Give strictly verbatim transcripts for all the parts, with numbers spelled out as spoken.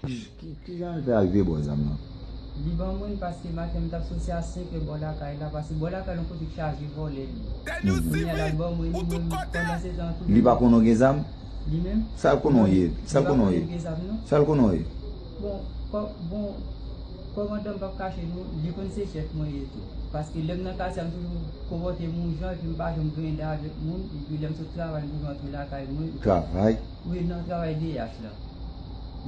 Ki, ki jan l fè rive ba w zam nan? Li ban mwen l paske maten m t ap soti a senk è bò lakay la, paske bò lakay la yon kote k chaje vòlè li. Kounye a l al ban mwen li, mwen pandan se tan tou. Li pa konnen w gen zam? Li menm? Sa l konnen w ye? Sa l konnen w ye? Li pa konnen m gen zam non. Sa l konnen w ye? Bon, kò, bon, kòmandan m p ap kache nou, li konn se chèf mwen ye tou. Paske lè m nan katye a, m toujou konpòte m yon jan, epi m pa janm grende avèk moun, epi lè m sot travay, m toujou antre lakay mwen. Travay? Wi, nan travay D H la.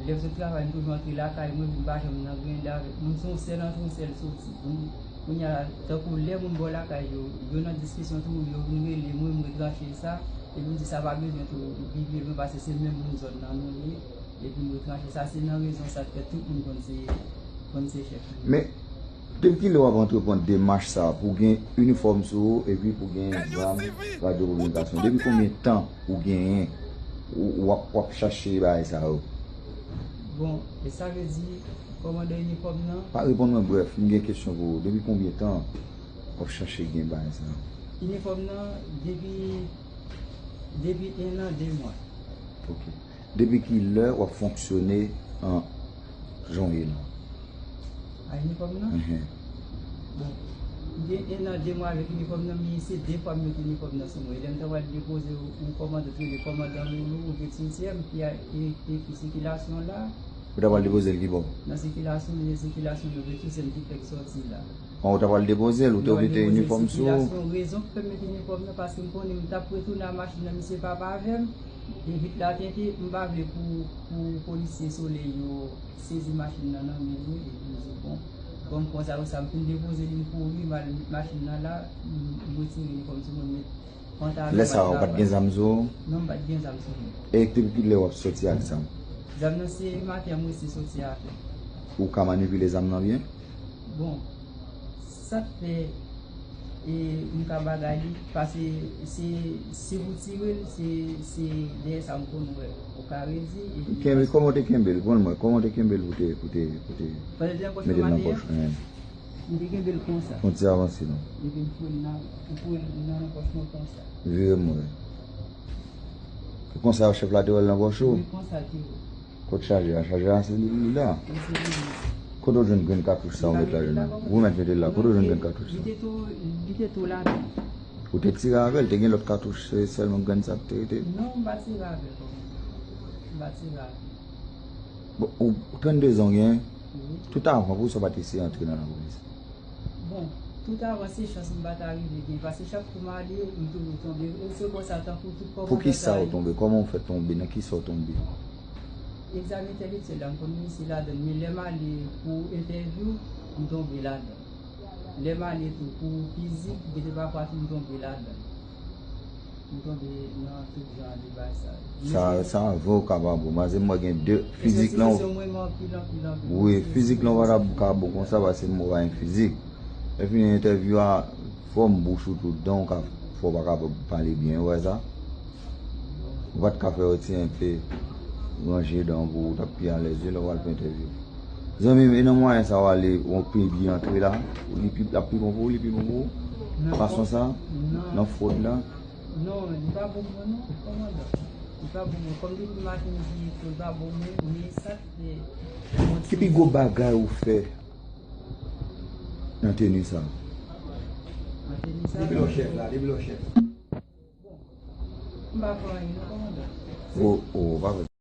Lè m sot travay, m toujou antre lakay mwen, m pa janm nan grende avèk moun. Se yon sèl antre, yon sèl soti. Kounye a, tankou lè moun bò lakay yo, yo nan diskisyon tou, yo vin rele mwen, m retranche sa, epi m di sa pa bezwen tou rive lwen, paske se menm moun zòn nan nou ye, epi m retranche sa, se nan rezon sa k fè tout moun konn se, konn se chèf mwen. Men, depi kilè w ap antreprann demach sa a pou gen inifòm sou ou epi pou gen zam radyo kominikasyon? Depi konbyen tan ou genyen, ou, w ap, w ap chache bagay sa yo? Bon, e sa vle di, kòmandan inifòm nan? Pa reponn mwen brèf, m gen kesyon pou ou. Depi konbyen tan w ap chache gen bagay sa yo? Inifòm nan, depi, depi en an, de mwa. Ok. Depi kilè w ap fonksyone an jan w ye la? A inifòm nan? Enhen. Bon, m gen en an, de mwa avèk inifòm nan, men se de fwa m mete inifòm nan sou mwen. E lè m ta pral depoze yon kòmand, yo rele kòmandan Loulou, ou gen ti sè m ki a, ki, ki, ki sikilasyon la. Ou ta pral depoze l ki bò? Nan sikilasyon, men sikilasyon, yo gen ti sè m ki fèk sòti la. Bon, ou ta pral depoze l, ou te oblije te inifòm sou ou? Rezon ki fè m mete inifòm nan, paske m konnen m t ap retounen a machin nan, misye pa avè m. E vit la tenten, m pa vle pou, pou polisye Solèy yo sezi machin nan nan men nou, epi m di, bon, kòm konsa, konsa, m fin depoze li, m kouri, m al met machin nan la, m, m retire inifòm sou mwen, m met pantalon. Lè sa a, ou pa t gen zam sou ou? Non, m pa t gen zam sou mwen. E depi kilè w ap sòti ak zam? Zam nan se maten an m resi soti avè l. Ou ka manipile zam nan byen? Bon, sa k fè, e, m ka bagay li, paske se, si pou tire l, se, se dèyè sa m konn wè. Ou ka redi, epi. Kenbe, kòman w te kenbe l? Bon, mwen, kòman w te kenbe l pou te, pou te, pou te mete l nan pòch? Pandan l te nan pòch maten an, m te kenbe l konsa. Konn ti avanse non. Epi m foure l nan, m foure l nan, nan pòch mwen konsa. Vire m wè. Konsa chèf la te wè l nan pòch ou? Wi, konsa l te wè. Kot chaje a? Chaje a se li, li la. Wi, se li menm. Kote w jwenn grenn katouch sa ou met la, jwenn nan? Ou mèt mete l la. Kote w jwenn grenn katouch sa? Li te tou, li te tou ladan. Ou te tire avè l, te gen lòt katouch, se sèlman grenn sa k te rete? Non, m pa tire avè l kòmandan. M pa tire avè l. Bon, ou, ou trannde zan w genyen? Wi. Tout avan, poukisa w pa t eseye antre nan lapolis? Bon, tout avan se chans m pa ta rive gen, paske chak kou m ale, m toujou tonbe. E se konsa, tankou tout kòmandan sa yo. Poukisa w tonbe? Kòman w fè tonbe? Nan kisa w tonbe? Egzamen entèlektyèl la, m konn reyisi ladan l, men lè m ale pou entèvyou, m tonbe ladan l. Lè m ale tou pou fizik, gen de pafwa tou m tonbe ladan l. M tonbe nan tout jan de bagay sa yo. Sa, sa avè w ka pa bon. Paske m wè gen de fizik lan. Wi, fizik lan pa t ap ka bon konsa paske m wè w pa gen fizik. Lè fini entèvyou a, fòm bouch ou tout dan w ka, fò w pa kapab pale byen, ou wè sa? Ou pa t ka fè yon ti enpe ranje dan w pou w t ap pi alèz wi lè w pral fè entèvyou. Zanmi m, e nan mwayen sa w ale, yon peyi antre la, li pi, l ap pi bon pou ou, li pi bon pou ou? Fason sa? Nan fwod la? Non, li pa bon mwen non, kòmandan. Li pa bon mwen. Kòm depi maten m di tou, li pa bon mwen, men sa k fè. Ki pi gwo bagay ou fè nan teni sa? Nan teni sa? Depi lè w chèf la, depi lè w chèf. Bon, m pa fè anyen non, kòmandan. O, o, pa vre.